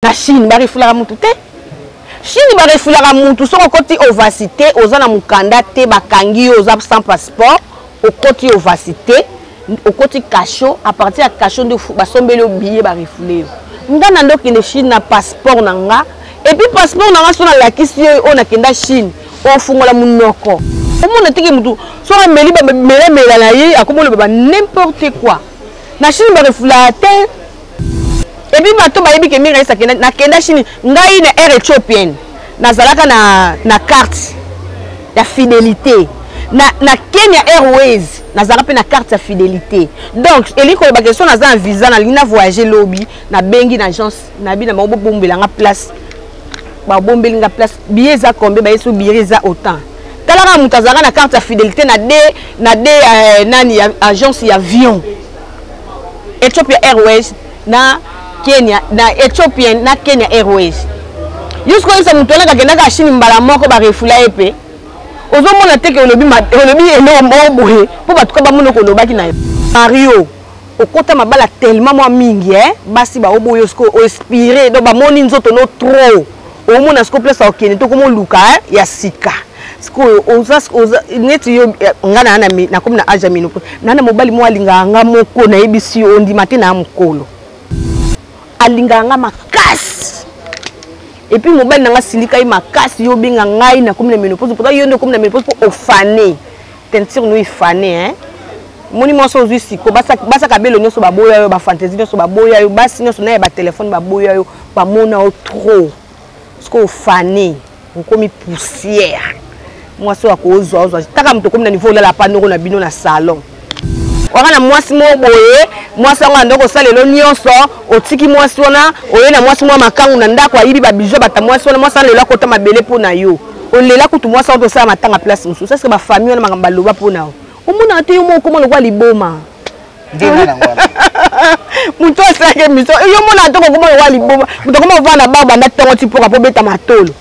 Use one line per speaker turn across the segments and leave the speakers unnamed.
Na Chine ba refoulaka mutu te. Chine ba refoulaka mutu soki okoti ovacité oza na mukanda te bakangi yo oza sans passeport okoti ovacité okoti cachot à partir ya cachot nde basombeli yo billet ba refoule yo. Nga na nde okende Chine na passeport na nga et puis passeport na nga so nalakisi yo oyo nakenda Chine ofungola munoko omona teke mutu soki ameli bamelamela na ye akomi oloba ba n'importe quoi. Na Chine ba refoulaka te. Et puis bato bayebi ke Mira akenda nakenda Chine ngai na Air Ethiopienne nazalaka na na carte ya fidélité na, na Kenya Airways nazalaka mpe na carte ya fidélité donc elingi koloba ke so naza na visa nalingi na voyager lobi nabengi na agence nabi na bango bobombela nga place babombeli nga place billet eza combien baye so billet eza autant tala kaka moto azalaka na carte ya fidélité na de na de euh, nani ya agence ya avion Ethiopia Airways na Kenya na Ethiopian na Kenya Airways. Yo sikoyo oyebisa moto wana kakendaka Chine mbala moko barefula ye mpe ozomona te ke olobi olobi eloko moko boye mpo bato ka bamona kolobaki na yo. Mario okota mabala tellement mwa mingi eh? Basi baoboyo sikoyo oespire donc bamoni nzoto no trop omona sikoyo place okende to komoluka eh? Ya sika sikoyo oza oza neti yo eh, nga na na nakomi na age ya menopause na na mobali moko alingaka nga moko nayebisi yo ondima te na mokolo alingaka nga makasi epuis mobali na nga silika ye makasi yo obenga ngai nakomi na menopause mpoza yo nde okomi na menopause mpo ofane teinture no efane hein moni mwasi ozwi siko basaka belo nyonso baboya yo bafantaisie nyonso baboya yo basi nyonso na ya batelefone baboya yo bamona yo trop sikoyo ofane okomi poussière mwasi oyo akozwa ozwa taka moto okomi na niveau olala pa noko na bino na salon waka na mwasi moko boye mwasi yango ando kosala elo nyonso otiki mwasi wana oye na mwasi mwa makangu na ndako ayibi babijo bata mwasi wana mwasi wana lelo akota mabele mpo na yo olela kutu mwasi wana tosala matanga place mosusu eske bafamille wana makambo baloba mpo na yo omonaka te yo moko okoma lokola liboma moto asalaka émission yo mona te kokoma lokola liboma moto akoma kovanda na bar banda ntongo ti mpoka mpo obeta matolo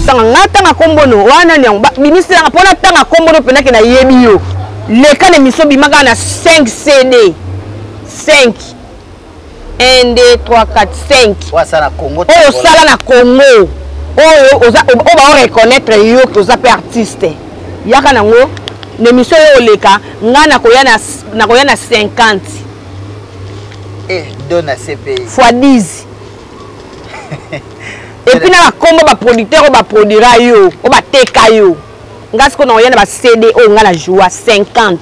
tanga nga tanga kombono wana nani yango bimiselanga mpo natanga kombono mpenza ke nayebi yo leka na émission bima kaka na 5 cd 5 1 2 3 4 5 oyo osala na congo oyo oyo bao reconnaître yo ke oza mpe artiste yaka nango na émission oyo oleka nga nakoya na nakoya na 50
eh, do na CPI
fois 10 epuis na bakombo baproducteur oyo baproduira yo oyo bateka yo nga sikoyo nakoya na ba cd oyo nga na joua 50.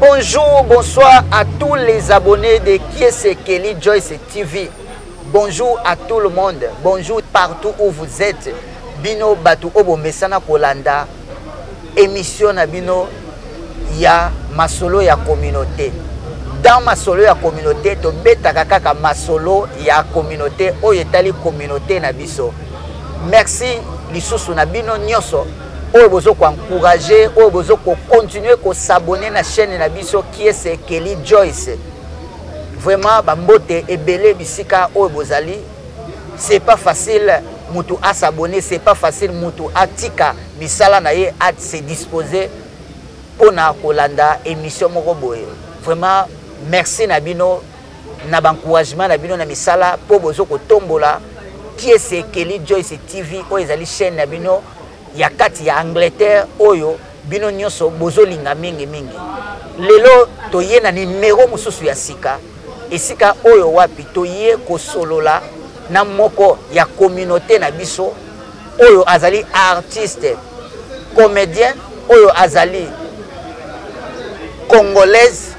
Bonjour, bonsoir à tous les abonnés de Kiese Kelly Joyce TV. Bonjour à tout le monde, bonjour partout où vous êtes. Bino batu obo mesana kolanda émission na bino ya masolo ya communauté. Dans masolo ya communauté, tobetaka kaka masolo ya communauté oyo etali communauté na biso. Merci lisusu na bino nyonso oyo bozo ko encourager, oyo bozo ko continuer ko s'abonner na chaîne na biso Kiese Kelly Joyce. Vraiment ba mbote ebele bisika oyo bozali. C'est pas facile mutu a s'abonner, c'est pas facile mutu atika misala na ye a se disposer pona kolanda émission moko boye. Vraiment merci na bino na ba encouragement na bino na misala po bozo kotombola Kiese Kelly Joyce TV oyo ezali chaîne na bino ya kati ya Angleterre oyo bino nyonso bozolinga mingi mingi. Lelo toye na numero mosusu ya sika, esika oyo wapi toye kosolola na moko ya communauté na biso oyo azali artiste comédien oyo azali congolaise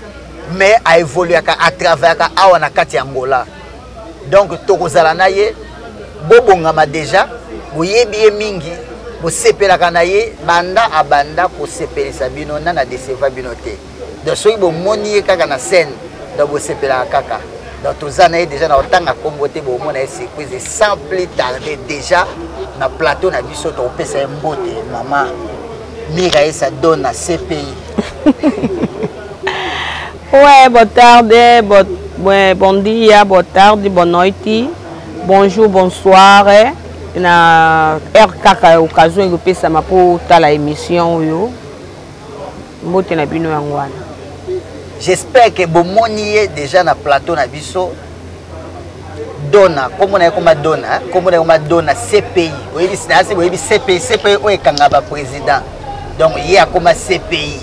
mais a évoluaka, a travaillaka awa na kati ya Angola. Donc tokozala na ye, bobongama déjà, boyebi ye mingi, bosepelaka na ye banda abanda kosepelisa bino, nana deceva bino te. Donc soki bomoni ye kaka na scène, donc bosepelaka kaka. Donc toza na ye déjà na otanga kombo te, bomona ye surprise et sans plus tarder déjà na plateau na biso tokopesa ye mbote mama Miraesa Donna CPI.
Ouais, boa tarde, bo, bom dia, boa tarde, boa noite, bonjour, bonsoir. Na heure kaka occasion ekopesama mpo otala émission oyo mbote na bino yango wana.
J'espère que bomoni ye déjà na plateau na biso Dona, kombo na ye koma Dona, kombo na ye koma Dona CPI. Oyebi nasi boyebi CPI, CPI oyo ekanga ba président. Donc ye akoma CPI.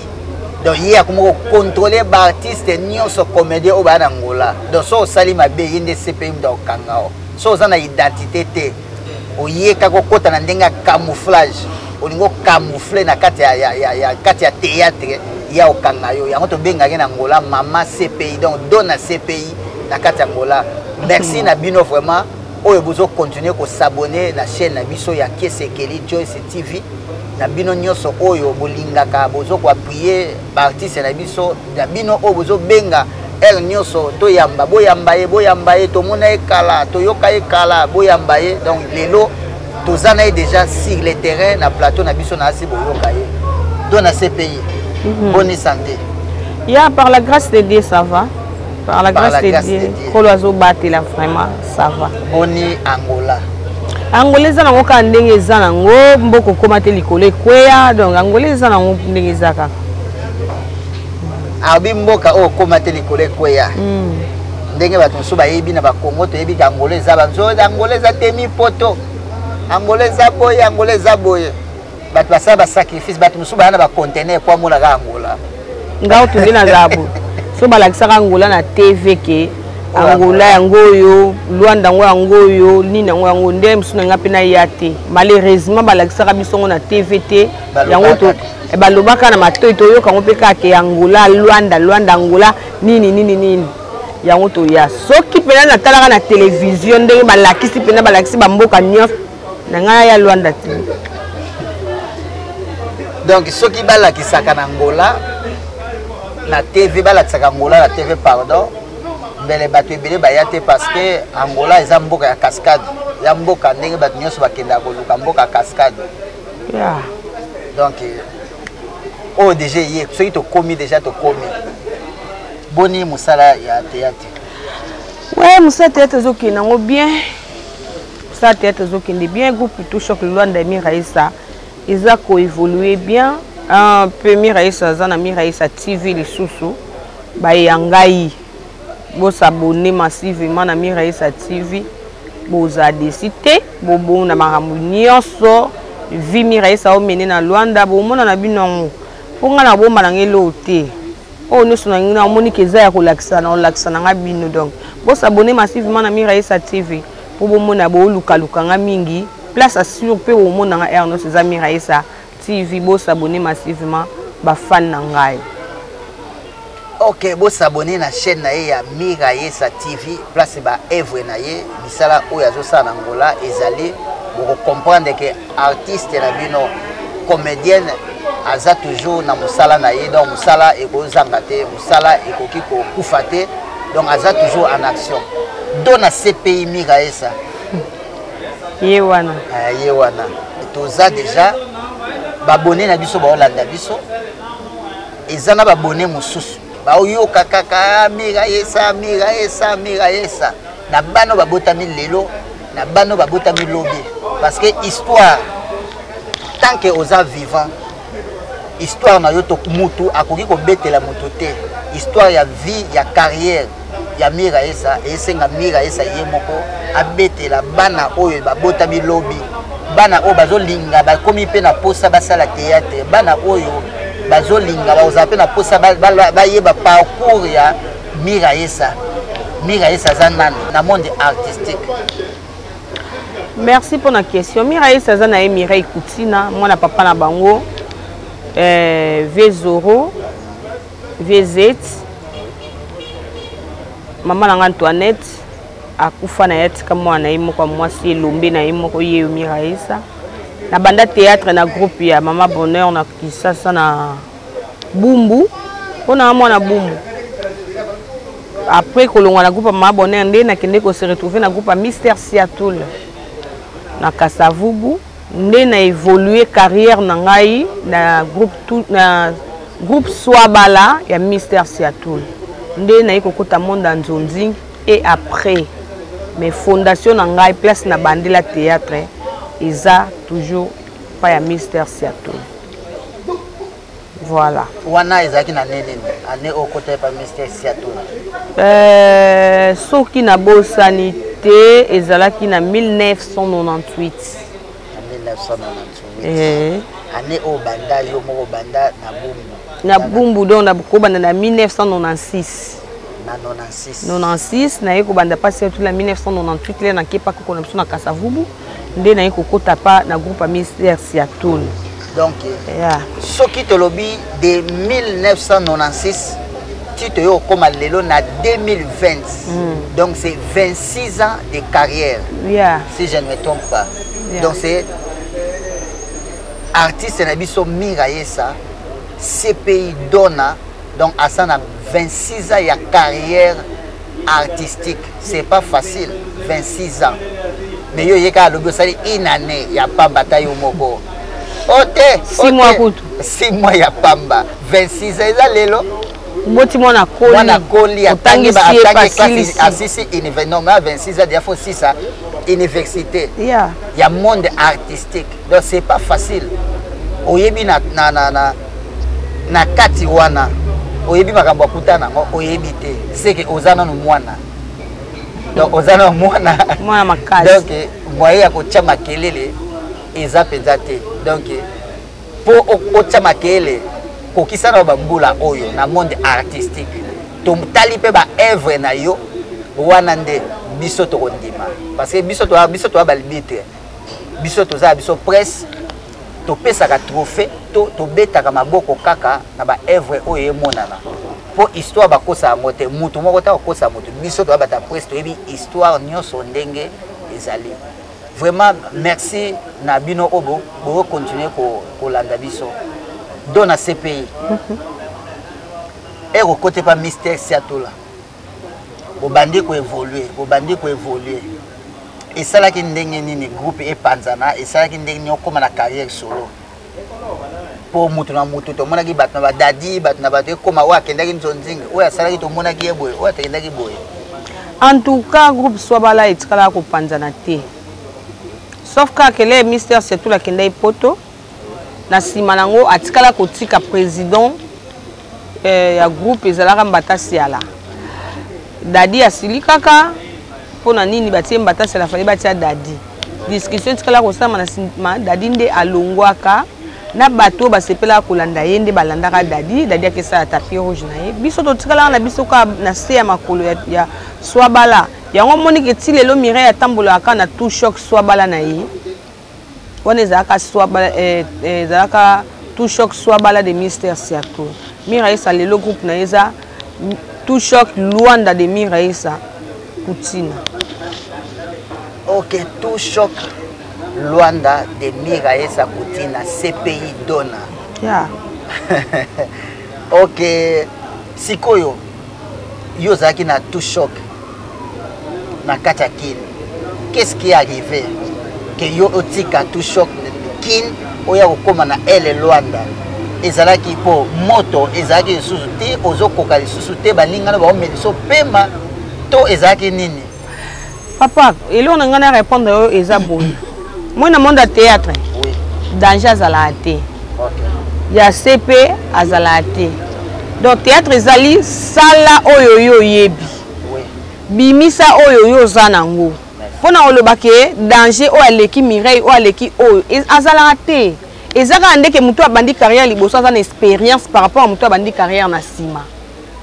Donc ye akoma ko contrôler ba artistes nyonso comédien oyo baya na Angola. Donc so osali mabe ye nde CPI moto akokanga yo. So oza na identité te, oye kaka okota na ndenge ya camouflage, olingi ocamoufle na kati ya, ya, ya, ya, kati ya théâtre ya okanga yo. Yango tobengaki na Angola mama CPI, donc Dona CPI na kati ya Angola. Merci na bino vraiment oyo bozo continuer ko s'abonner na chaîne na biso ya Kiesekeli Joyce TV. Na bino nyonso oyo bolingaka bozo ko appuyer ba artistes na biso, na bino oyo bozo benga heure nyonso toyamba, boyamba ye, boyamba ye, tomona ye kala, toyoka ye kala, boyamba ye. Donc lelo toza na ye déjà sur le terrain na plateau na biso na asi boyoka ye. Dona CPI, bonne santé.
Ya, par la grâce de Dieu, ça va. Par la grâce, de Dieu, Nkolo azobatela vraiment, ça va.
Boni Angola.
Angola eza nango kaka ndenge eza nango, mboka okoma te likolo ekweya, donc Angola eza nango ndenge eza kaka.
Abi mboka oyo okoma te likolo ekweya. Ndenge bato mosusu bayebi na bakongo, toyebi ka Angola eza banzo, Angola eza temi poto. Angola eza boye, Angola eza boye. Bato basala ba sacrifice, bato mosusu baya na ba conteneur po amonaka Angola.
Nga otunde na zabu. So balakisaka Angola na TV ke Angola yango oyo, Luanda yango yango oyo, nini yango yango nde mosusu na nga mpe naya te. Malheureusement balakisaka biso yango na TV te. Yango to balobaka na matoi toyoka yango mpe kaka ke Angola, Luanda, Luanda, Angola, nini nini nini. Yango toya. Soki mpena natalaka na télévision ndenge balakisi mpena balakisi bamboka nyonso na ngai ya Luanda te.
Donc soki balakisaka na Angola na TV, balakisaka Angola na TV pardon, mbele bato ebele baya te parce que Angola eza mboka ya cascade, ya mboka ndenge bato nyonso bakendaka koluka mboka ya cascade. Donc oyo déjà ye soki tokomi déjà tokomi. Boni mosala ya théâtre?
Ouais, mosala théâtre ezokende yango bien. Mosala théâtre ezokende bien, groupe tout choc Luanda Miraisa eza koévoluer bien. Mpe Miraisa aza na Miraisa TV lisusu, baye ngai bosabonner massivement na Miraisa TV, boza desi te, bobona makambo nyonso vi Miraisa omene na Luanda, bomona na bino yango mpo ngai nabomba na ngai eloko te. Oyo nyonso na ngai namoni ke eza ya kolakisa na kolakisa na ngai bino. Donc bosabonner massivement na Miraisa TV mpo bomona bolukaluka nga mingi place assure mpe bomona nga heure nyonso eza Miraisa TV. Bosabonner massivement ba fan na ngai.
Ok, bosabonner na chaîne na ye ya Miraisa TV, place ba œuvre na ye, misala oyo azosala na Angola ezali, boko comprendre que artiste na bino comédienne aza toujours na mosala na ye, donc mosala ekozanga te, mosala ekoki kokufa te, donc aza toujours en action. Dona CPI Miraisa.
Ye wana.
Ye wana. Toza déjà babonné na biso baolanda biso. Eza na babonné mosusu baoyoka kaka Miraisa, Miraisa, Miraisa. Na bano babotami lelo, na bano babotami lobi. Parce que histoire, tant que oza vivant, histoire na yo to mutu akoki kobetela mutu te. Histoire ya vie, ya carrière ya Miraisa, esenga Miraisa ye moko abetela bana oyo babotami lobi, bana oyo bazolinga bakomi mpe na posa basala théâtre, bana oyo bazolinga bakozala mpe na posa bayeba parcours ya Miraisa. Miraisa aza nani na monde artistique?
Merci pour la question. Miraisa aza na ye Mireille Koutina, mwana papa na bango, Vezoro, VZ, mama na nga Antoinette akufa na ye atika mwana na ye moko ya mwasi elombe na ye moko ye Miraisa. Na banda théâtre na groupe ya Mama Bonheur na Kisasa na Bumbu, mpona mwana Bumbu. Après kolongwa na groupe ya Mama Bonheur nde nakende ko se retrouver na groupe ya Mister Siatul na Kasavubu, nde na évoluer carrière na ngai na groupe tout, na groupe Swabala ya Mister Siatul. Nde naye kokota monde ya nzonzing et après mais fondation na ngai, place na bandela théâtre eza toujours pa ya Mister Siato. Voilà.
Wana ezalaki na nini? Année okota pa Mister Siato?
Soki nabosani te, ezalaki na 1998.
Na 1998. Année oyo banda yo moko banda na Bumbu.
Na Bumbu, donc nakobanda na 1996.
Na 96.
96 naye kobanda mpasi ya tula 1998 le nakepa koko na biso na Kasavubu, nde naye kokota pa na groupe ya Mister Siatula.
Donc soki tolobi de 1996 ti toyo okóma lelo na 2020, donc c'est 26 ans de carrière, si je ne me trompe pas. Donc c'est artiste na biso Mira Yesa CPI Dona, donc asa na 26 ans ya carrière artistique. C'est pas facile, 26 ans. Mais yo yeka alobi osali une année ya pamba, ta yo moko o te.
6 mois kutu.
6 mois ya pamba, 26 ans eza lelo.
Oboti mwana, koli.
Mwana koli, atangi.
Otangisi ye.
Atangi classe.
Basilisi.
Asisi université. Non, mais à 26 ans déjà faut 6 ans université ya monde artistique. Donc c'est pas facile. Oyebi na kati wana, oyebi makambo akuta nango, oyebi te seke oza nanu mwana. Donc oza nanu mwana.
Mwana makasi.
Donc moyen ya kotia makelele eza mpenza te. Donc mpo otia makelele, kokisa na bambula oyo na monde artistique, totali mpe baœuvre na yo wana nde biso tokondima, parce que biso toya baarbitre, biso toza ya biso presse, topesaka trophée to tobetaka maboko kaka na baœuvre oyo emonana, mpo histoire bakosa yango te. Mutu moko ta kokosa motu. Biso toya bata presse, toyebi histoire nyonso ndenge ezali. Vraiment merci na bino oyo bokocontinue kolanda biso. Do na CPI ekokota pa Mister Siatula, bobandi koévolue, bobandi koévolue. Esalaki ndenge nini groupe epanzana? Esalaki ndenge nini okóma na carrière solo? Mpo mutu na mutu tomonaki bato na badadi, bato na bato ekóma, oyo akendaki nzonzinga, oyo asalaki, tomonaki ye boye, oyo akendaki boye.
En tout cas groupe Swabala etikalaka kopanzana te, sauf kaka ele Mister Siatula akendaki Poto. Na nsima nango atikala kotika président ya groupe ezalaka Mbata Siala. Dadi asili kaka mpona nini batie Mbata Siala, fallait batia Dadi. Discussion etikala kosalama na nsima, Dadi nde alongwaka na bato oyo basepelaka kolanda ye nde balandaka Dadi. Dadi akesala tapis rouge na ye, biso totikalaka na biso kaka na se ya makolo ya Swabala. Yango omoniki ti lelo Mireille atambolaka kaka na tout choc Swabala na ye wana. Ezalaka Swabala, ezalaka tout choc Swabala de Mister Siato Miraesa. Lelo groupe na ye eza tout choc Luanda de Miraesa Kutina.
Ok, tout choc Luanda de Miraesa Kutina, CPI Dona. Ok, sikoyo yo ozalaki na tout choc na kati ya Kine. Qu'est-ce qui est arrivé ke yo otika tout choc Kine, oya kokóma na ele Luanda? Ezalaki mpo moto ezalaki lisusu te, ozokoka lisusu te, balingana baomelisa pema, to ezalaki nini?
Papa, eloko na ngai na répondre oyo eza boye: moi na monde ya théâtre, danger azalaka te, ya cp azalaka te. Donc théâtre ezali sala oyo yo oyebi, bimisa oyo yo oza nango. Mpona koloba ke danger oyo aleki Mireille, oyo aleki oyo, azalaka te. Eza kaka ndeke motu abandi carrière liboso aza na expérience par rapport à motu abandi carrière na nsima,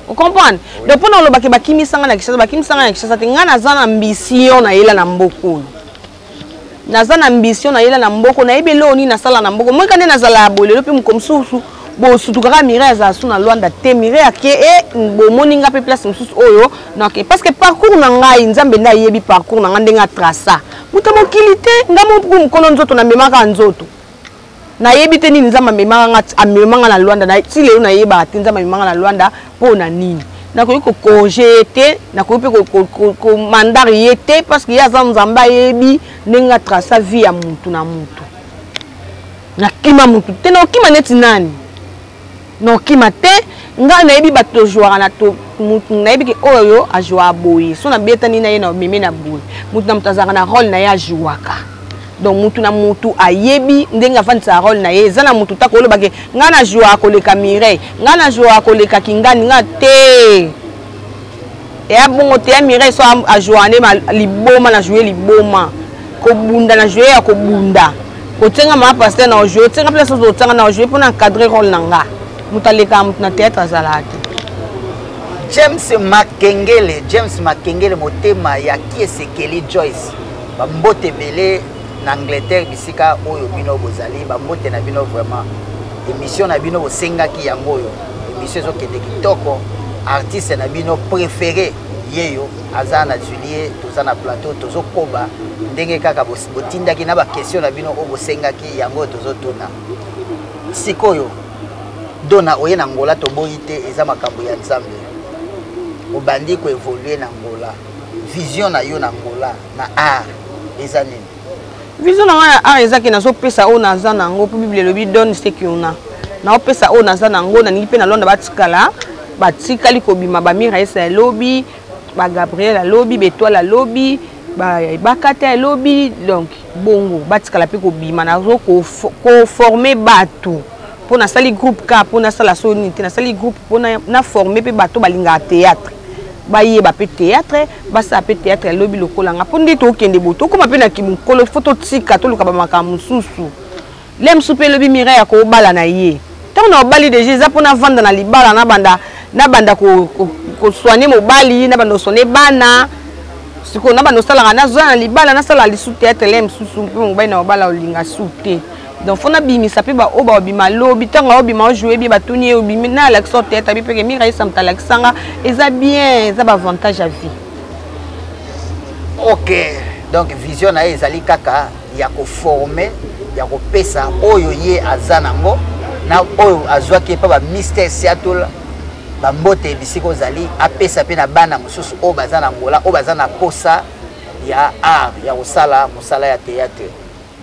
ocomprendre? Donc mpona koloba ke bakimisanga na Kinshasa, bakimisanga na Kinshasa te. Ngai naza na ambition, nayela na mboka oyo, naza na ambition, nayela na mboka, nayebi eloko nini nasala na mboka. Moika nde nazala ya boye lelo mpe moko mosusu bosutu kaka Mireille azala su na Lwanda te. Mireille ake e bomoni nga mpe place mosusu oyo nake, parce que parcours na ngai, Nzambe nde ayebi parcours na ngai ndenge atraça. Moto ya mokili te, nga moko mokolo nzoto namemaka nzoto, nayebi te nini Nzambe amemaka nga, amemanga na Lwanda. Ti lelo nayebaka te Nzambe amemanga na Lwanda mpo na nini. Nakoki kocorriger ye te, nakoki mpe komandare ye te, parce que ye aza Nzambe, ayebi ndenge atraça vie ya mutu na mutu. Nakima mutu te, nakokima neti nani? Nokima te. Ngai nayebi bato tojwaka na to, mutu nayebi ke oyo ajwaka boye, so nabetani na ye na meme na boye. Mutu na mutu azalaka na role na ye ajwaka. Donc mutu na mutu ayebi ndenge afandisaka role na ye. Eza na mutu ta koloba ke ngai na jouaka koleka Mireille, ngai na jouaka koleka Kingani, ngai te. Eya bongo te. Ya Mireille so ajouaka nde liboma, na joue liboma. Kobunda na joue ya kobunda. Kotianga mama pasteur na joue, otianga place ozo otianga na joue pona encadrer role na nga. Moto alekaka moto na théâtre azalaka te.
James Makengele, James Makengele motema ya Kiesekeli Joyce. Bambote ebele na Angleterre bisika oyo bino bozali, bambote na bino vraiment. Émission na bino bosengaki yango oyo. Émission ezokende kitoko. Artiste na bino préféré yeyo aza na Julie, toza na plateau, tozokoba ndenge kaka botindaki na ba question na bino oyo bosengaki yango oyo tozotuna. Sikoyo Dona oye na Angola toboyi te, eza makambo ya Nzambe. Obandi ko évoluer na Angola. Vision na yo na Angola na art eza nini?
Vision na ngai ya art eza ke nazopesa oyo naza na yango, mpo Bible elobi donne ce qu'on a. Naopesa oyo naza na yango, nalingi mpe na Londres batikala, batikali kobima ba Miraesa ya lobi, ba Gabriel alobi, ba Etoile alobi, ba Bakata alobi, donc bongo batikala mpe kobima. Nazo koformer bato mpo nasali groupe ka mpo nasala so nini te, nasali groupe mpo na former mpe bato balingaka théâtre, bayeba mpe théâtre, basala mpe théâtre ya lobi lokola nga. Mpo nde tokende bo tokóma mpe na kimokolo, fo totika toluka bamakambo mosusu. Le mosusu mpe elobi Mireille akobala na ye. Ntango na obali deja eza mpo navanda na libala, nabanda kosoigne mobali, nabanda kosoigne bana. Sikoyo nabanda kosalaka, nazwa na libala, nasala lisu théâtre le mosusu mpe mobali na obala olinga su te. Donc fo nabimisa mpe baoyo baobima lobi. Ntango aobima ojoue bien, batuni ye obimi na alakisa théâtre abi peke Mireille Samta alakisanga eza bien, eza baavantage ya vie.
Ok, donc vision na ye ezali kaka ya koforme, ya kopesa oyo ye aza nango na oyo azwaki epa ba Mister Seattle bambote bisika ozali, apesa mpe na bana mosusu oyo baza na Angola, oyo baza na posa ya art, ya kosala mosala ya théâtre.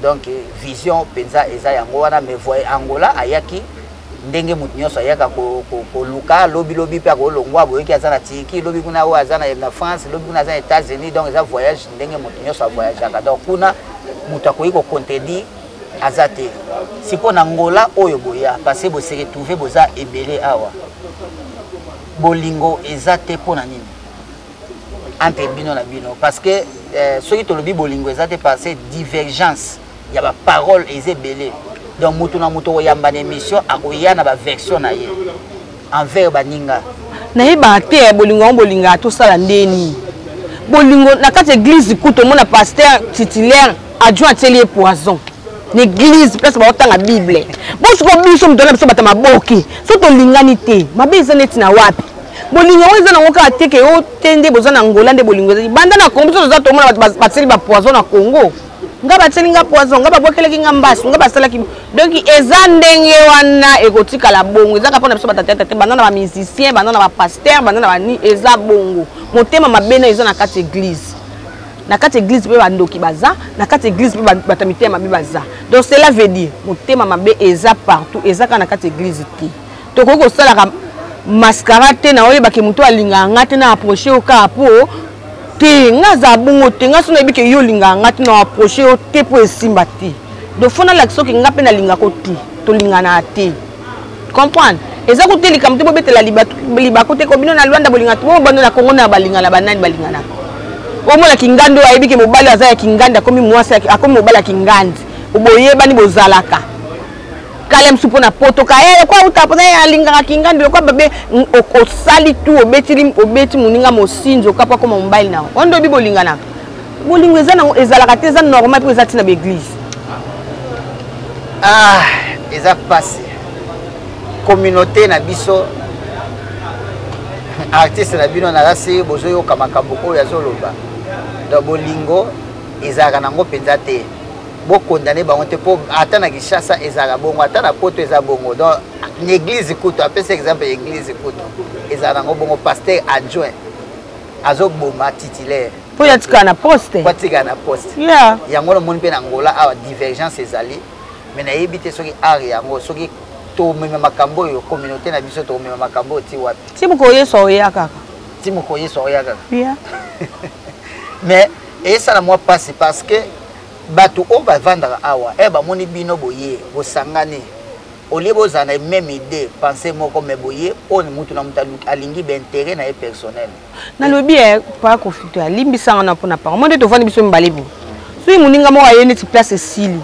Donc vision mpenza eza yango wana. Mais voye Angola ayaki ndenge moto nyonso ayaka koluka lobi lobi mpe akolongwa, boyoki aza na Turquie, lobi kuna oyo aza na France, lobi kuna aza na États-Unis. Donc eza voyage ndenge moto nyonso avoyageaka. Donc kuna moto akoki kocontredire aza te. Sikoyo na Angola oyo boya, parce que bose retrouve boza ebele awa, bolingo eza te mpo na nini entre bino na bino? Parce que soki tolobi bolingo eza te, parce que divergence ya ba parole eza ebele. Donc moto na moto koyamba na émission akoya na ba version na ye envers baninga.
Nayebaka te bolingo yango bolingaka tosala ndeni bolingo na kati église. Kutu omona pasteur titulaire adjoint atieli ye poison na église, place baotanga Bible. Bosiko biso moto na biso bato maboki, so tolingani te, mabe eza neti na wapi? Bolingo yango eza nango kaka te ke o te nde boza na Angola nde bolingo ezali. Banda na Congo biso toza, tomona bato batieli bapoison na Congo. Nga batieli nga poison, nga babwakelaki nga mbasu, nga basalaki. Donc eza ndenge wana ekotikala bongo. Eza kaka mpona biso batatata te, banda na bamusicien, banda na bapasteur, banda na bani, eza bongo. Motema mabe na eza na kati église, na kati église mpe bandoki baza na kati église, mpe bato ya mitema mabe baza. Donc cela veut dire motema mabe eza partout, eza kaka na kati église te. Tokoki kosalaka mascara te na oyebake moto alingaka nga te na approche yo kaka mpo te. Nga azala bongo te. Nga so nayebi ke yo olingaka nga te, na approche yo te mpo esimba te. Donc fo nalakisa oke nga mpe nalingako te, tolinganaka te, comprendre? Eza kutu te likambo te bobetela libako te ko bino na Lwanda bolinga te, bobando na Kongo na balingana banani balinganaka. Omona kingandi oyo ayebi ke mobali aza ya kingandi, akomi mwasi, akomi mobali ya kingandi, boyebani bozalaka kala mosusu mpo na poto ka lokwa uta mpona ye alingaka kingandi lokwa babe. Osali tu obetili, obeti moninga mosinzi okapo akoma mobali na wana. Nde oyebi bolinganaka. Bolingo eza nango ezalaka te, eza normal mpo eza ntina baeglise.
Ah, eza pasi communauté na biso. Artiste na bino naza se bozoyoka makambo oyo azoloba. Donc bolingo ezalaka nango mpenza te, bokondane bango te, mpo ata na Kinshasa ezalaka bongo, ata na poto eza bongo. Donc na église kutu, apesi exemple ya église kutu ezalaka nango bongo, pasteur adjoint azoboma titulaire.
Mpo ya tikala na poste.
Po atikala na poste. Yango namoni mpe na Angola awa divergence ezali, mais nayebi te soki art yango soki Tomema makambo oyo, communauté na biso, tokomema makambo oyo ti wapi?
Ti mokolo Yesu aoya kaka.
Ti mokolo Yesu aoya kaka. Mais esala mwa mpasi parce que bato oyo bavandaka awa e bamoni bino boye bosangani, olie bozala na même idée, pensée moko, mais boye oyo mutu na mutu alingi baintérêt na ye personnel.
Nalobi e pa Kofi to alimbisanga na mpona parole mo nde tovandi biso mibale boye. Soki moninga moko aye neti place esili,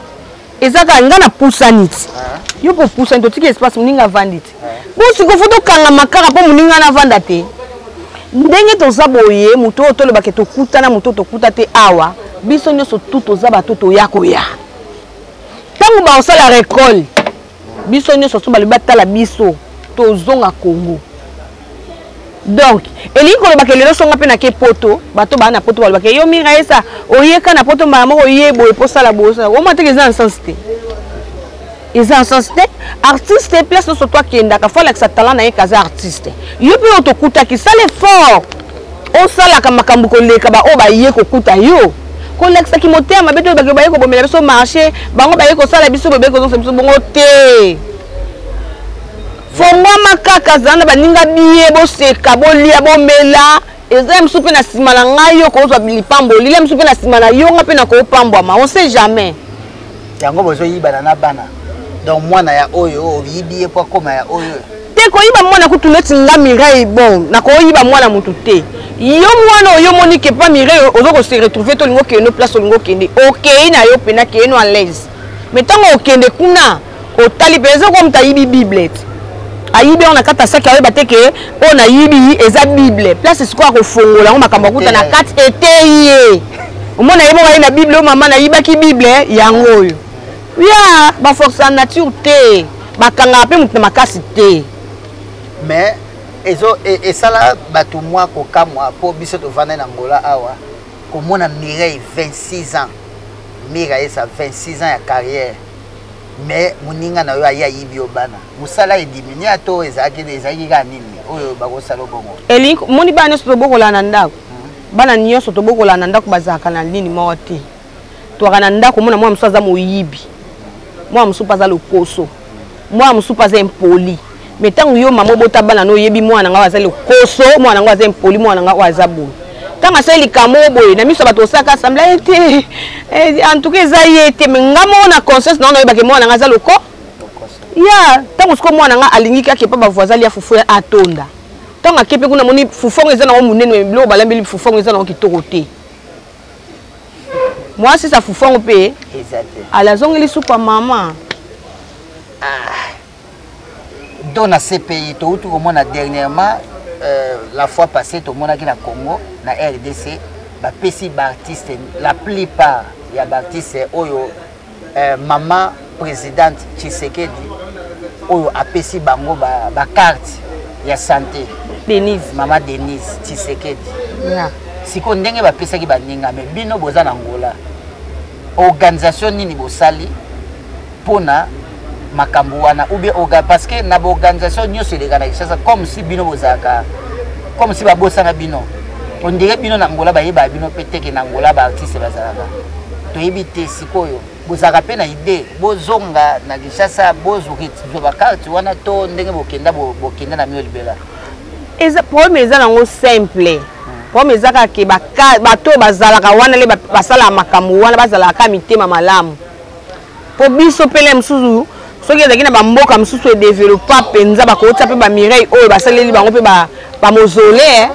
eza kaka nga napusani ti yo mpo opusani, totiki espace, moninga avandi ti bo sikoyo fo tokangama kaka mpo moninga navanda te. Ndenge toza boye, moto oyo tolobake tokutana, moto oyo tokuta te awa, biso nyonso tu toza bato toya koya. Ntango bakosala récolte, biso nyonso so balobi batala biso tozonga Congo. Donc elingi kolobaka lelo songa mpe nake poto, bato baa na poto balobaka yo Mira esa oyeka na poto mbala moko oye boye mpo osala boye, osala omona teke eza na sens te, eza na sens te. Artiste, place nyonso to akendaka, fo alakisa talent na ye kaza artiste. Yo mpe oyo tokutaki, sala effort osalaka makambo koleka baoyo baye kokuta yo. Kolakisaki motema mabe te, olobaki baye kobomela biso marché, bango baye kosala biso boye, baye kozongisa biso bongo te. Fongwama kaka, zala na baninga biye, boseka, bolia, bomela. Eza ya mosusu mpe na nsima na ngai yo kozwa lipamboli, lia mosusu mpe na nsima na yo nga mpe nakopambwama, on sait jamais.
Yango bozoyibana na bana, donc mwana ya oyo oyibi ye mpo akóma ya oyo.
Te, koyiba mwana kutu neti nga Mireille, bon, nakoyiba mwana motu te. Yo mwana oyo omoni ke pa Mireille ozo kose retrouver to olingi okende no place olingi okende, okei na yo mpena keye no à l'aise. Mais ntango okende kuna, otali mpe eza kwa moto ayibi bible te, ayibi yango na kati ya saki, ayeba te ke oyo nayibi eza bible. Place sikoyo akofongola yango, makambo akuta na kati eteyi ye. Omona ye moko aye na bible oyo, mama nayibaki bible yango oyo. Ya baforce ya nature te, bakangaka mpe moto na makasi te.
Mais ezo esala bato mwa kokamwa mpo biso tovanda na Angola awa, komona Mireille 26 ans, Mira esa 26 ans ya carrière, mais moninga na yo aye ayibi yo bana, mosala ediminue to ezalaki kaka nini oyo bakosala bongo?
Elingi moni bana nyonso tobokolana na ndako, bana nyonso tobokolana na ndako bazalaka na nini moko te. Twaka na ndako, omona mwana mosusu aza moyibi, mwana mosusu mpe aza lokoso, mwana mosusu mpe aza impoli. Mais ntango yo mama obota bana no, oyebi mwana na ngai aza lokoso, mwana na ngai aza impoli, mwana na ngai oyo aza boye. Ntango asali likambo oyo boye na miso ya bato, osalaka assemble ye te, en tout cas eza ye te. Mais nga moko na conscience na ngo nayebake mwana na ngai aza loko ya. Ntango sikoyo mwana na ngai alingi kaka epa bavoisin alia fufu ya atonda, ntango ake mpe kuna, amoni fufu yango eza nango monene, biloko balambeli fufu yango eza nango kitoko te, mwasi sa fufu yango mpe
eza te.
Ala azongeli supu ya mama.
Do na CPI touti komona dernièrement, la fois passée tomonaki na Congo, na RDC, bapesi baartiste, la plupart ya baartiste oyo mama présidente Tshisekedi oyo apesi bango bacarte ba ya santé.
Denise.
Mama Denise Tshisekedi. Sikoyo ndenge bapesaki baninga, me bino boza na Angola, organisation nini bosali mpona makambo wana? Ou bien parce que na baorganisation nyonso eleka na Kinshasa, comme si bino bozalaka comme si babosana bino, on dirait bino na Angola bayebaka bino mpe teke na Angola baartiste bazalaka, toyebi te. Sikoyo bozalaka mpe na idée bozonga na Kinshasa, bozwa bacarte wana to ndenge bokenda bokenda na mio libela?
Eza problème, eza nango simple. Problème eza kaka ke bato oyo bazalaka wana le basalaka makambo wana bazalaka kaka mitema malamu. Mpo biso mpele mosusu, soki ezalaki na bamboka mosusu edéveloppa mpenza, bakotia mpe bamireille oyo basaleli bango mpe bamausolée.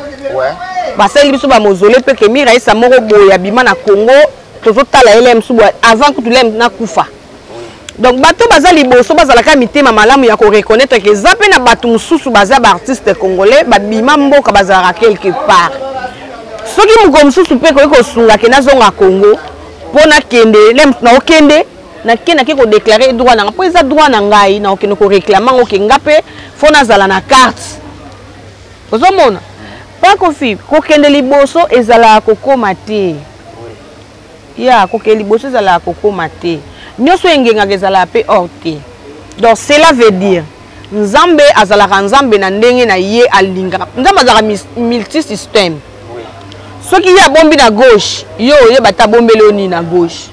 Basaleli biso bamausolée mpe ke Miraisa moko boye abima na Congo, tozotala ye le mosusu boye avant kutu le nakufa. Donc bato baza liboso bazalaka mitema malamu ya koreconnaître ke eza mpe na bato mosusu baza baartiste congolais babima mboka, bazalaka quelque part. Soki mokolo mosusu mpe koki kosunga ke nazonga Congo mpo nakende, naokende, nake nake kodéclarer droit na nga, mpo eza droit na ngai, naokende koréclamer yango ke nga mpe fo nazala na carte. Ozomona pa Kofi, kokende liboso ezalaka kokóma te. Ya kokende liboso ezalaka kokóma te. Nyonso engengaka ezalaka mpe or te. Donc cela veut dire Nzambe azalaka Nzambe na ndenge na ye alingaka. Nzambe azalaka multisystème. Soki ye abombi na gauche, yo oyeba te abombeli yo nini na gauche.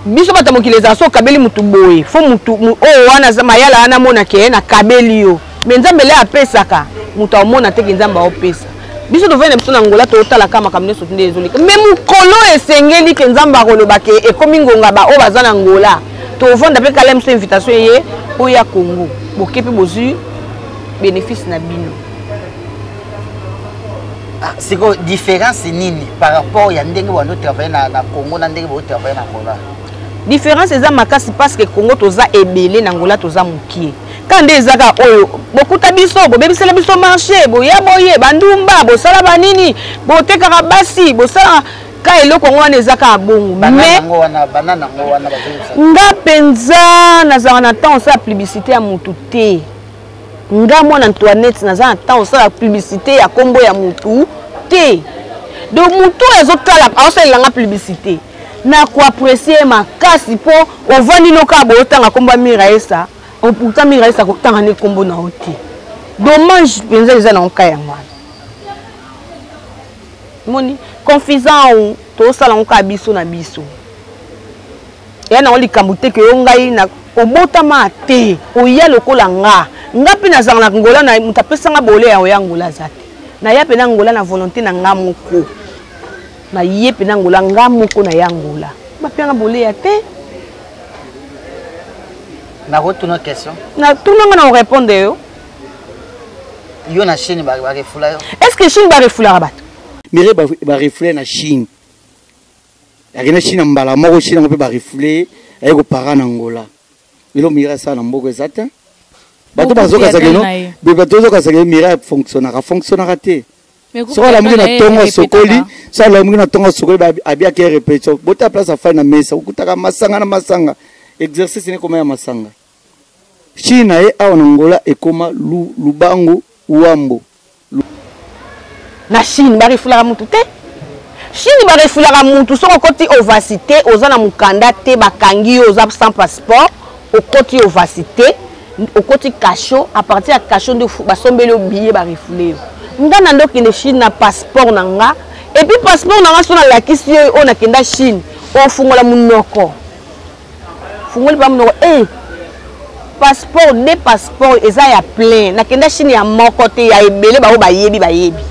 Biso bato ya mokili ezala so okabeli motu boye fo motu oyo wana mayala wana amona ke nakabeli yo, me Nzambe le apesaka moto amona te ke Nzambe aopesa biso. Tovandi na biso na Ngola, totalaka makambo nyonso nde ezoleka, me mokolo esengeli ke Nzambe akoloba ke ekomi ngonga, baoyo baza na Ngola tovanda mpe kala biso invitation eye oyo ya Congo, boke mpe bozwi bénéfice na bino.
Ah, sikoyo différence nini par rapport ya ndenge bando travaille na Congo na ndenge botravaille na Angola?
Différence eza makasi, parce que Congo toza ebele, na Angola toza mokie. Ka nde eza kaka oyo bokuta biso, bobebisela biso marché, boya boye bandumba, bosala banini, botekaka basi, bosala ka eloko yango wana, eza kaka bongo.
Mais
nga mpenza nazalaka na temps osala publicité ya motu te. Nga mwana Antoinette, naza na temps osala publicité ya nkombo ya motu te. Donc motu oyo azotala, aosalela nga publicité, nakoapprécie makasi, mpo ovandi noka boye, otanga nkombo ya Miraesa, pourtant Miraesa kotanga nde nkombo na yo te. Dommage mpenza eza na oka yango wana. Moni confisant, tosala yango kaka biso na biso, eya nango likambo te ke yo ngai na obotama te, oya lokola nga. Nga mpe nazala na Ngola na moto apesanga bole ya oya Ngola aza te. Naya mpe na Ngola na volonté na nga moko, naye mpe na Ngola nga moko, naya Ngola bapianga bole ya te.
Nakotuna question.
Natunanga na orépondre yo.
Yo na Chine barefula yo?
Est ce que Chine barefulaka bato?
Mire, barefule na Chine, akende Chine mbala moko, Chine yango mpe barefule, aye kopara na Angola. Lelo Mire asala na mboka eza te. Bato bazokasaka eno, bato bazokasaka ye, Mire afonctionnaka, afonctionnaka te. Soki alamuki na ntongo asokoli, soki alamuki na ntongo asokoli, abiaki ye répétition, bota place afai na mesa, okutaka masanga na masanga, exercice ne ekoma ya masanga. Chine na ye awa na Angola ekoma lubangu wambo.
Na Chine barefulaka mutu te. Chine barefulaka mutu soki okoti ovacité, oza na mokanda te, bakangi yo, oza sans passeport, okoti ovacité, okoti cachot, à partir ya cachot nde basombeli yo billet, barefule yo. Nga na nde okende Chine na passeport na nga, et puis passeport na nga so nalakisi yo oyo nakenda Chine, ofungola monoko, fungoli pa monoko e passeport de passeport eza ya plein. Nakenda Chine ya moko te, ya ebele. Bango bayebi, bayebi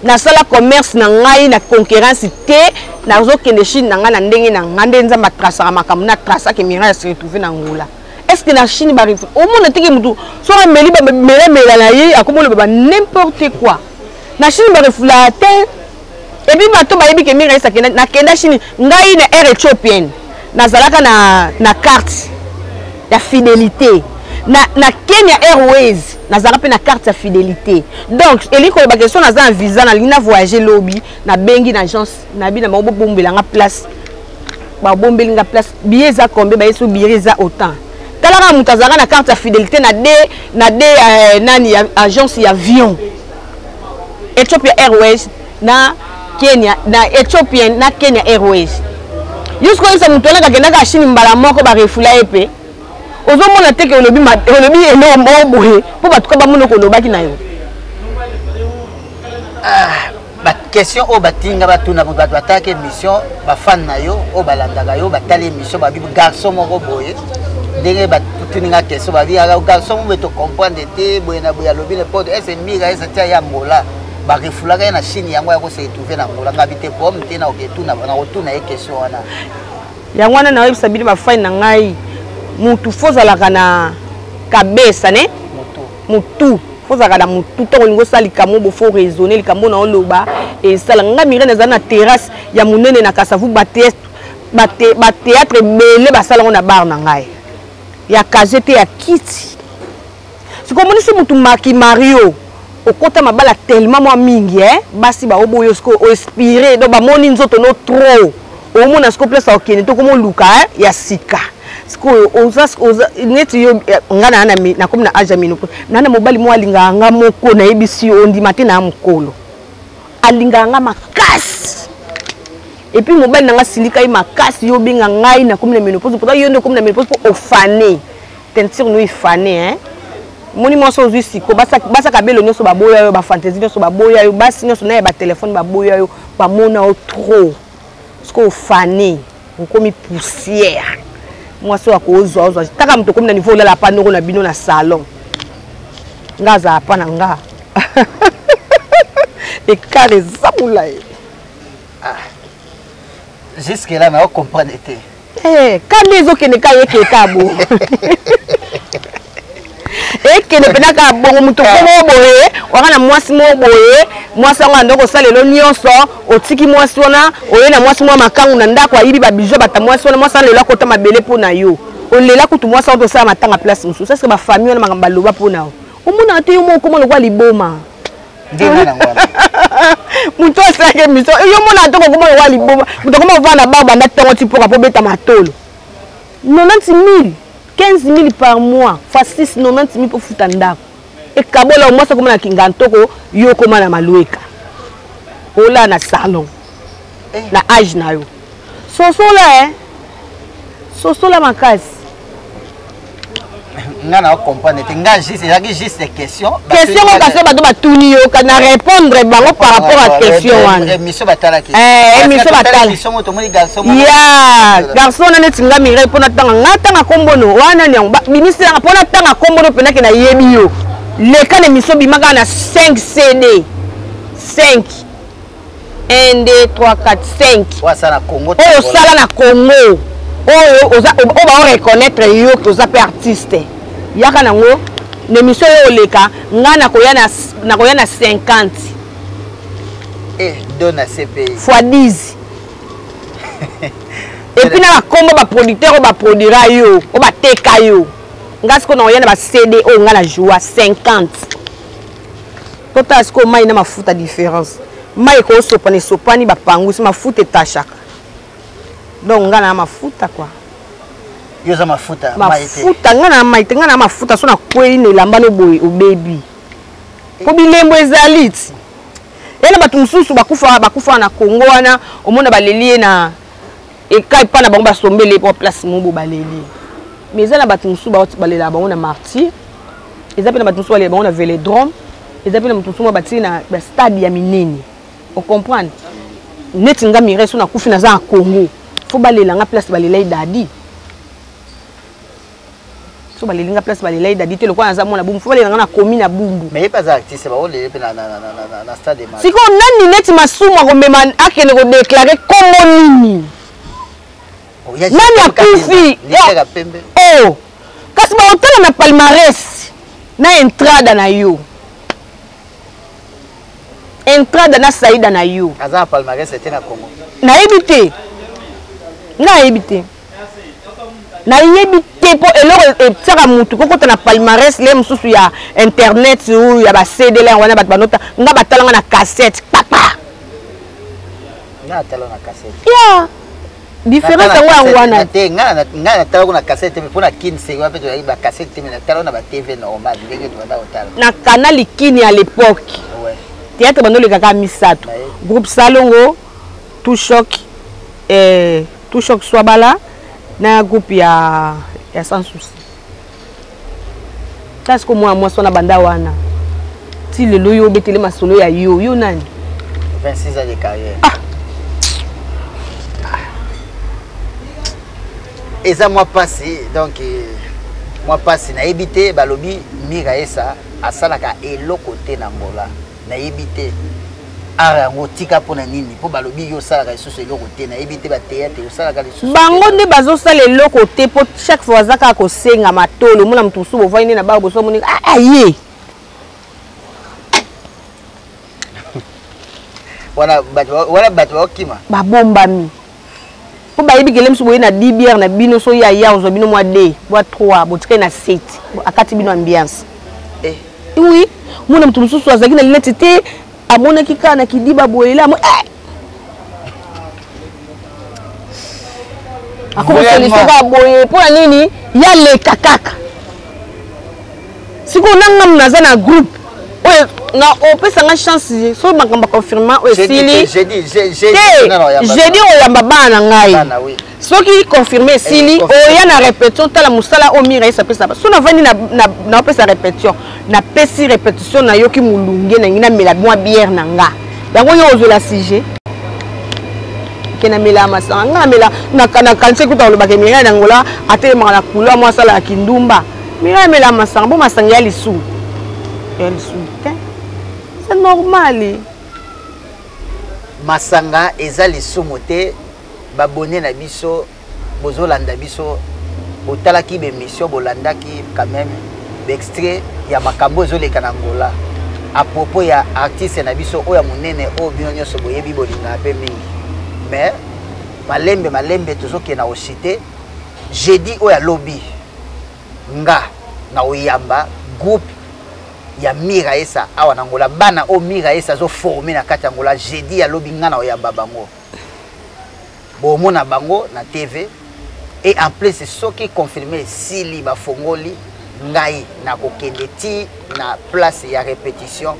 nasala commerce na ngai na concurrence te. Nazokende Chine na ngai na ndenge na ngai, nde Nzambe atrasaka makambo na trasaka Mirai se retrouve na Angola. Est ce que na Chine barive omona teke motu soki ameli bamelamela na ye, akomi oloba ba n'importe quoi? Na Chine barefulaka te. Et puis bato bayebi ke Mirai akenda, nakenda Chine ngai na Air Ethiopienne, nazalaka na carte ya fidélité, na Kenya Airways nazalaka mpe na carte ya fidélité. Donc elingi koloba question, naza na visa, nalingi na voyage lobi, nabengi na agence, nabi na bango bobombelanga place, babombeli nga place. Billet eza combien? Baye so billet eza autant. Talaka, moto azalaka na carte ya fidélité na de nani ya agence ya avion Ethiopia Airways na Kenya, na Ethiopian na Kenya Airways. Yo sikoyo oyebisa moto wana kakendaka Chine mbala moko, barefula ye mpe ozomona te ke olobi olobi eloko moko boye mpo bato ka bamona kolobaki na yo.
Ah, baquestion oyo batinga batuna bato batalaki émission, bafan na yo oyo balandaka yo, batali émission, babi garçon moko boye, ndenge batuni nga question, babi garçon moko boye, tocomprendre te, boye na boye, alobi n'importe. Ese Mira ese tia ya Angola barefulaka ye na Chine, yango ya kose retrouve na Angola? Ngabi te, problème te, nakotuna nakotuna ye question wana.
Yango wana nayebisa bino, bafai na ngai, mutu fo ozalaka na kabesa ne mutu, fo ozalaka na mutu. Ntango olingi osala likambo bo, fo raisonner likambo na oloba esala. Nga Mirai nazali na terrasse ya monene na Kasavu, bathéâtre ebele basala yango na bar na ngai ya kaze te, ya kiti. Sikoyo omonisi mutu maki mario okota mabala tellement mwa mingi, eh? Basi baoboyo, sikoyo oexpire, donc bamoni nzoto no trop, omona sikoyo place okende to komoluka, eh? Ya sika sikoyo oza, oza neti yo nga na nakomi na age ya ménopause, naa na mobali moko alingaka nga moko, nayebisi yo ondima te, na mokolo alingaka nga makasi. Et puis mobali na nga silika ye makasi, yo obenga ngai nakomi na ménopause, pourtant yo nde okomi na ménopause mpo ofane teinture no efane, hein? Moni mwasi ozwi siko basaka belo nyonso baboya yo, bafantaisie nyonso baboya yo, basi nyonso na ya batelefone baboya yo, bamona yo trop, siko ofane. Okomi poussière. Mwasi oyo akozwa ozwa taka moto okomi na niveau olala pa noko na bino na salon. Nga azala pa na nga. Écart eza molayi.
Ah. Jusque là na comprendre te.
Eh, kanda ezokende ka yeke ka bo. Ekende mpena kaka bongo moto moko boye waka na mwasi moko boye mwasi yango ando kosala elo nyonso otiki mwasi wana oye na mwasi mwa makangu na ndako ayibi babiju bata mwasi wana mwasi wana lelo akota mabele mpo na yo olela kutu mwasi wana tosala matanga place mosusu eske bafamille wana makambo baloba mpo na yo omonaka te yo moko okoma lokola liboma moto asalaki émission yo mona te kokoma lokola liboma moto akoma kovanda na bar banda ntongo ti mpoka mpo obeta matolo 90 000 15 000 par mois fois 6 90 000 mpo futa ndako ekabola mwasi akoma na kingantoko yo okoma na malueka olala na salon eh. na age na yo sosola eh sosola makasi
nga na comprendre te nga juste ezalaki juste question
question ngo kasi bato batuni yo na répondre bango par rapport à question wana
émission batalaki
eh émission batala
émission moto moni garçon
ya garçon wana neti nga Mireille mpo natanga nga tanga kombo no wana nani yango bimisela mpo natanga kombo no mpenake nayebi yo leka na émission bima kaka na 5 CD 5 1 2 3 4 5
oyo
osala na Congo oyo oza oyo bao reconnaître yo ke oza mpe artiste yaka nango na émission oyo oleka nga nakoya na nakoya na 50
eh, do na CPI
fois 10 epuis na bakombo baproducteur oyo baproduira yo oyo bateka yo nga sikoyo nakoya na ba CD oyo nga na joua 50 Totala sikoyo mai na mafuta différence. Mai ekosopana esopani bapangusi mafuta etashaka. Donc nga na mafuta quoi.
Yo za mafuta
mafuta nga na mai te nga na mafuta so nakwei na elamba no boye obebi. Po bilembo ezali ti. Ya na bato mosusu bakufa bakufa na Congo wana omona baleli ye na ekai epai na bango basombeli ye mpo place moko baleli mais eza na bato mosusu balelaka bango na martyr eza mpe na bato mosusu balela bango na velodrome eza mpe na moto mosusu batie na bastade ya minene ocomprendre neti nga mireille so nakufi naza na congo fo balela nga place balela ye dadi so baleli nga place balela ye dadi te lokola naza mwana bumbu fo balela nga na komi na bumbu
mais ye mpe aza artiste baolele mpe na stade
sikoyo nani neti masumu akomema akende kodeklare kombo nini
oh,
nani akufi oh kasi baotala na palmarès na entrada na yo entrada na saida na yo
aza na palmarès te na congo
nayebi te nga nayebi te nayebi te mpo eloko etiaka motu kokota na palmarès le mosusu ya internet oyo ya bacd la yango wana bato banota nga batalanga na cassette papa ya différence yango yango wana
te nga natalako na cassette te mpo na kin seko mpe tozalaki bacassette te me natala na batv normal ndenge tobanda kotala
na canal kini à l'époque théâtre bando olekaka misato groupe salongo tout choc eh, tout choc swabala na groupe ya ya sans souci ta siko mwana mwasi wana banda wana ti lelo yo obetele masolo ya yo yo nani
26 ans de carrière
ah.
eza mwa mpasi donc eh, mwa mpasi nayebi te balobi mira esa asalaka eloko te na angola nayebi te art yango tika mpo na nini mpo balobi yo osalaka lisusu eloko te nayebi te bateatre osalaka lisusu
bango nde bazosala eloko te mpo chaque fois aza kaka kosenga matolo omona moto mosusu bovandi nde na baa boso omoni ah, aye
wana bato bakokima
babombami mpo bayebi kele mosusu boye na dibiere na bino so ya ya ozwa bino mwa d mwa 3 botikali na 7 akati bino ambiance eh. oui mona moto mosusu azalaki na linete te amonaki kaka na kidiba boyela amo eh! akomosolisi kaka boye mpo na nini ya leka kaka sikoyo na ngamu naza na groupe oyo na opesa nga chance so makambo ya confirmant oyo esili te jeudi oyamba bana na ngai soki confirme esili eh, oya na répétition tala mosala oyo mira yesi apesa so navandi naopesa répétition napesi répétition nayoki molunge nangi namela mwa bière na nga yango yo ozwela sujet Ke namelaka masanga, ngai namela, nakanisi kuta kolobaka Mireille na Angola atelemaka na couloir mwa asalaka kindumba. Mireille amelaka masanga, bo masanga ya lisumu. Ya lisumu te. C'est normal.
Masanga eza lisumu te, babone na biso bozolanda biso, botalaki b'émission, bolandaki quand même b'extrait ya makambo ezoleka na Angola à propos ya artiste na biso oyo ya monene oyo bino nyonso boyebi, bolingaka mpe mingi. Mais malembe malembe tozokende na kosite jeudi oyo alobi nga na oyamba groupe ya Mira Esa awa na Angola, bana oyo Mira Esa azoforme na kati ya Angola. Jeudi alobi nga na oyamba bango, bomona bango na TV. Et en plus soki confirmé esili bafongoli, ngai nakokende ti na place ya répétition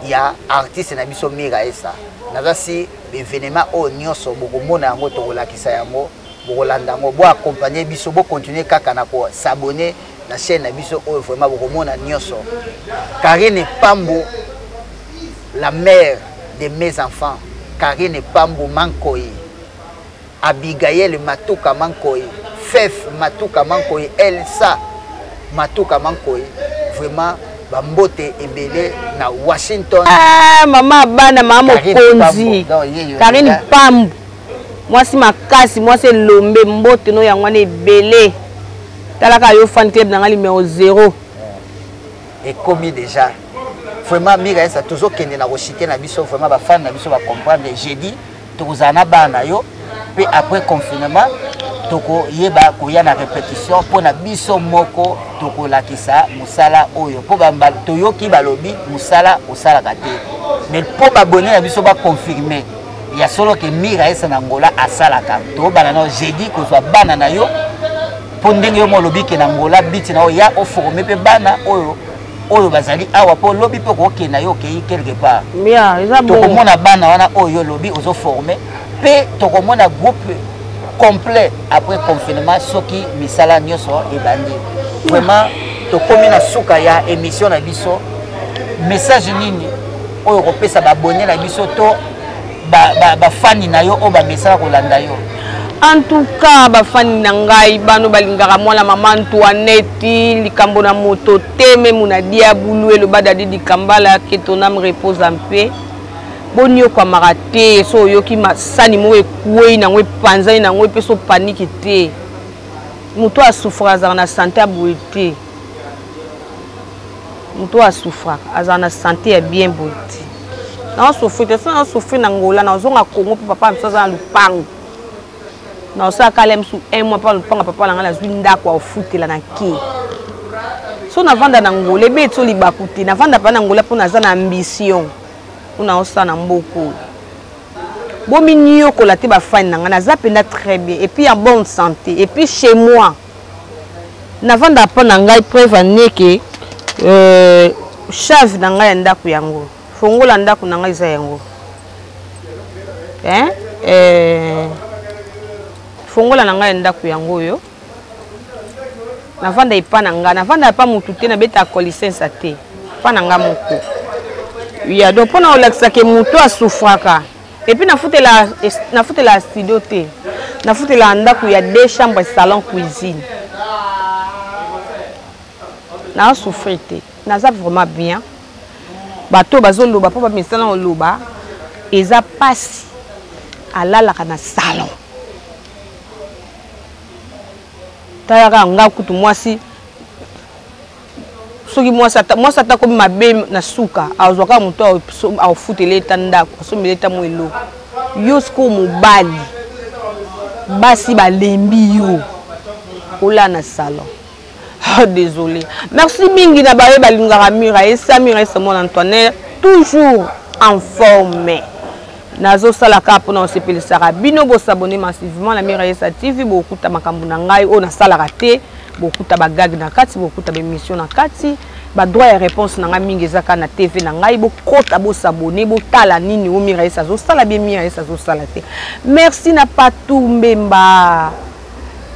ya artiste na biso Mira Esa. Naza si événement oyo nyonso bokomona yango, tokolakisa yango, bokolanda yango, boaccompagne biso, bocontinue kaka na kosabonner na chaîne na biso oyo. Vraiment bokomona nyonso. Karine Pambo, la mère de mes enfants, Karine Pambo Mankoi, Abigaël Matuka Mankoi, Fef Matuka Mankoi, Elsa Matuka Mankoi, vraiment bambote ebele na Washington.
Ah, mama bana, mama mokonzi Karine Pambo, mwasi makasi, mwasi elombe, mbote no yango wana ebele. Talaka yo, fan club na nga numéro 0.
Ekomi déjà vraiment Mira Esa, tozokende na koshite na biso. Vraiment bafan na biso bacomprendre, jeudi tokozala na bana na yo, mpe après confinement tokoyeba koya na répétition mpo na biso moko tokolakisa mosala oyo, mpo toyoki balobi mosala osalaka te, mais mpo babone na biso baconfirme ya solo ke Mira Esa na Angola asalaka. Tobana na jeudi kozwa bana na yo, mpo ndenge yo mo olobi ke na Angola biti na oyo ya oforme mpe bana oyo oyo bazali awa, mpo lobi mpe okokende yo okei quelque part, tokomona bana wana oyo olobi ozoforme, mpe tokomona groupe complet après confinement soki misala nyonso ebandi. Vraiment tokomi na suka ya émission na biso. Message nini oyo kopesa babone na biso to bafani na yo oyo bamesala kolanda yo?
En tout cas, bafani na ngai, bano balingaka mwana mama Antoinette, likambo na moto te, memu na diabulu eloba Dadi Dikambala, que ton âme repose en paix. Boniokwamaka te so oyoki masani moko ekwei nango, epanzani nango, epesi opaniki te. Moto asouffre azalaka na sante ya boye te. Moto asouffraka azalaka na sante ya bien boye te. Naosouffrir te, so naosouffrir na Ngola, nazonga Congo mpo papa mosu aza na lupango. Naosala kala mosu un mois mpa lupango papa na ngai, nazwi ndako aofutela na ke. So navanda na Ngola ebeti so libaku te, navanda mpa na Ngola mpo naza na ambition mpo naosala na mboka oyo. Bominiokola te, bafani na ngai, naza mpenza très bien et puis en bonne santé et puis chez moi navanda mpa na ngai. Preuve aneke chave na ngai ya ndako yango, fongola ndako na ngai eza yango, hein? Fongola na ngai ya ndako yango oyo. Navanda epa na ngai, navanda epa motu te, nabetaka kolisensa te, epa na ngai moko ya. Donc mpona kolakisaka motu asufraka, et puis nafutela studio te, nafutela ndako ya deux chambres, salon, cuisine. Naasouffrir te, naza vraiment bien. Bato bazoloba mpo bamesana koloba eza pasi, alalaka na salon. Talaka nga kutu mwasi, soki mwasi ata komi mabe na suka, azwaka moto aofutela eta ndako, asombela eta mo eloko. Yo sikoyo mobali, basi balembi yo olala na salon. Oh, désolé. Merci mingi na baye balingaka Mira Esa, Mira Esa mwana Antoinette, toujours en forme. Nazosala kaka mpona kosepelisaka bino. Bosabone massivement na Mira Esa TV, bokuta makambo na ngai oyo nasalaka te, bokuta bagag na kati, bokuta baémission na kati, badroit ya réponse na ngai mingi eza kaka na TV na ngai. Bokota, bosabone, botala nini oyo Mira Esa azosala bien, Mira Esa azosala te. Merci na Patou Mbemba,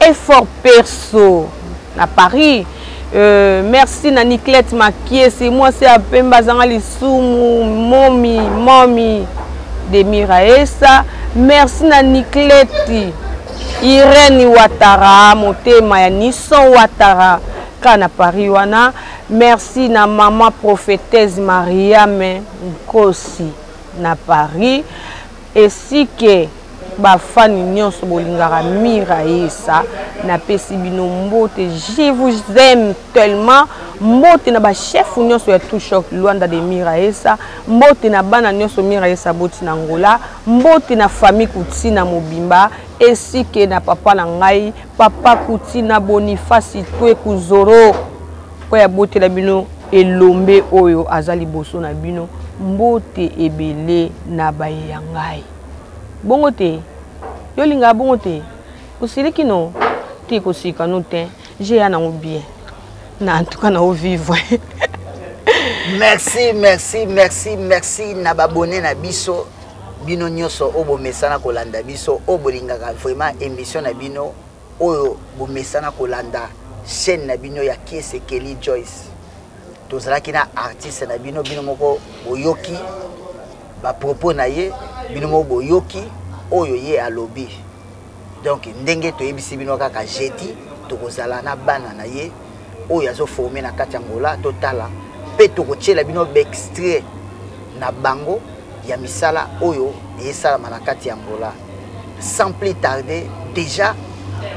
effort perso na Paris. Merci na Niclette Makiesi, mwasi ya pembe azanga lisumu, momi momi de Mira Esa. Merci na Nicleti Irène Watara, motema ya Nissan Watara kaka na Paris wana. Merci na mama prophétesse Mariame Nkosi na Paris. Esike bafani nyonso bolingaka Mira Yesa, napesi bino mbote, je vous aime tellement. Mbote na bachef nyonso ya Tout Choc Luanda de Mira Yesa, mbote na bana nyonso Mira Yesa boti na Angola, mbote na famille Kutina mobimba, esike na papa na ngai papa Kutina Boniface Twe Kuzoro oyo abotela bino elombe oyo aza liboso na bino. Mbote ebele na baye ya ngai. Bongo te yo lingaka bongo te, osiliki no te, kosika no te, j'ai ya nango bien na en tout cas na vivre.
Merci, merci, merci, merci na babone na biso bino nyonso oyo bomesana kolanda biso, oyo bolingaka vraiment émission na bino, oyo bomesana kolanda chaîne na bino ya Kiese Kelly Joyce. Tozalaki na artiste na bino, bino moko boyoki ba propos na ye, bino moko boyoki oyo ye alobi. Donc ndenge toyebisi bino kaka jeudi tokozala na bana na ye oyo azo former na kati ya Angola, totala pe tokotiela bino ba extrait na bango ya misala oyo esalama na kati ya Angola. Sans plus tarder, déjà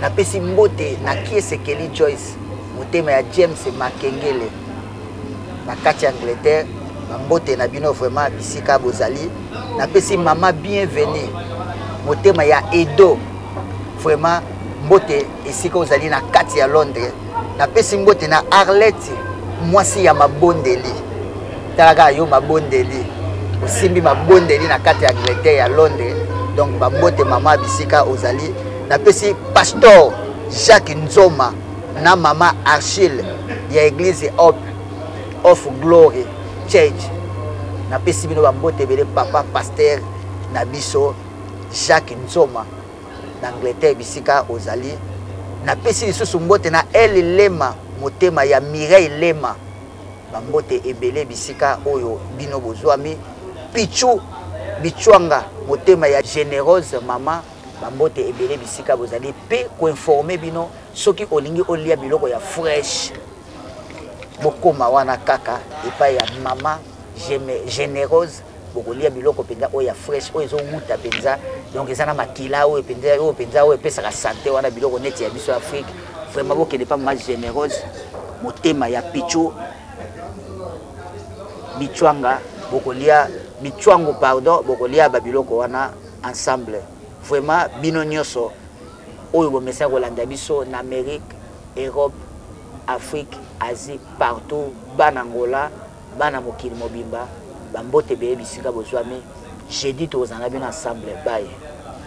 napesi mbote na Kiese Kelly Joyce, motema ya James Makengele na kati ya Angleterre. Mbote na bino vraiment bisika bozali. Napesi mama bienvenue, motema ya Edo, vraiment mbote esika ozali na kati ya Londres. Napesi mbote na Arlette, mwasi ya mabondeli. Talaka yo mabondeli, osimbi mabondeli na kati ya Angleterre ya Londres. Donc bambote mama bisika ozali. Napesi pasteur Jacques Nzoma na mama Achille ya église Hope of Glory Church. Napesi bino bambote ebele papa pasteur na biso Jacques Nzoma na Angleterre bisika ozali. Napesi lisusu mbote na El Lema, motema ya Mireille Lema. Bambote ebele bisika oyo bino bozwami. Pichu Bichwanga, motema ya Généreuse mama, bambote ebele bisika bozali. Pe koinformer bino soki olingi olia biloko ya fresh, bokoma wana kaka epai ya mama Généreuse, bokolia biloko mpenza oyo ya fresh, oyo ezowuta mpenza, donc eza na makila oyo mpenza, oyo mpenza oyo epesaka santé wana, biloko neti ya biso Afrique. Vraiment bokende pa mama Généreuse, motema ya Pichu Bichwanga, bokolia Bichwango pardon, bokolia ba biloko wana ensemble. Vraiment bino nyonso oyo bomesana kolanda biso na Amérique, Europe, Afrique, Asie, partout, bana Angola, bana mokili mobimba, bambote beye bisika bozwami. Jeudi tozana bino ensemble. Bye.